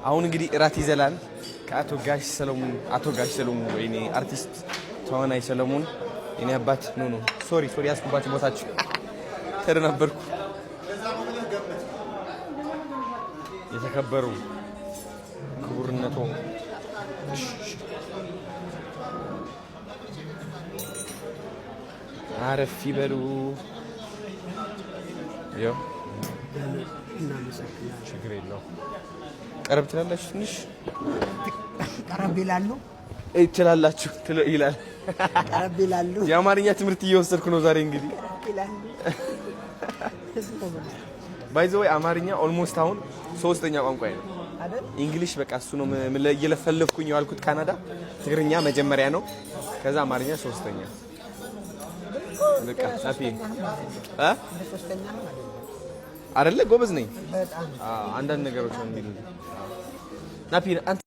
አሁን እንግዲህ እራት ይዘላል ከአቶ ጋሽ ሰለሞን፣ አቶ ጋሽ ሰለሞን፣ ወይኔ አርቲስት ተዋናይ ሰለሞን የኔ አባት። No, no, sorry, sorry፣ ያስኩባችሁ ቦታችሁ፣ ተደናበርኩ። የተከበሩ ክቡርነቶ፣ አረፍ ይበሉ። ያው ችግር የለውም። ቀረብ ትላላችሁ፣ ትንሽ ቀረብ ይላሉ። ትላላችሁ ይላል። ቀረብ ይላሉ። የአማርኛ ትምህርት እየወሰድኩ ነው ዛሬ እንግዲህ። By the way አማርኛ almost አሁን ሶስተኛ ቋንቋዬ ነው። English በቃ እሱ ነው እየለፈለፍኩኝ የዋልኩት ካናዳ። ትግርኛ መጀመሪያ ነው፣ ከዛ አማርኛ ሶስተኛ። በቃ ናፊ እ አይደለ ጎበዝ ነኝ። አንዳንድ ነገሮች ነው የሚሉ ናፒ አንተ።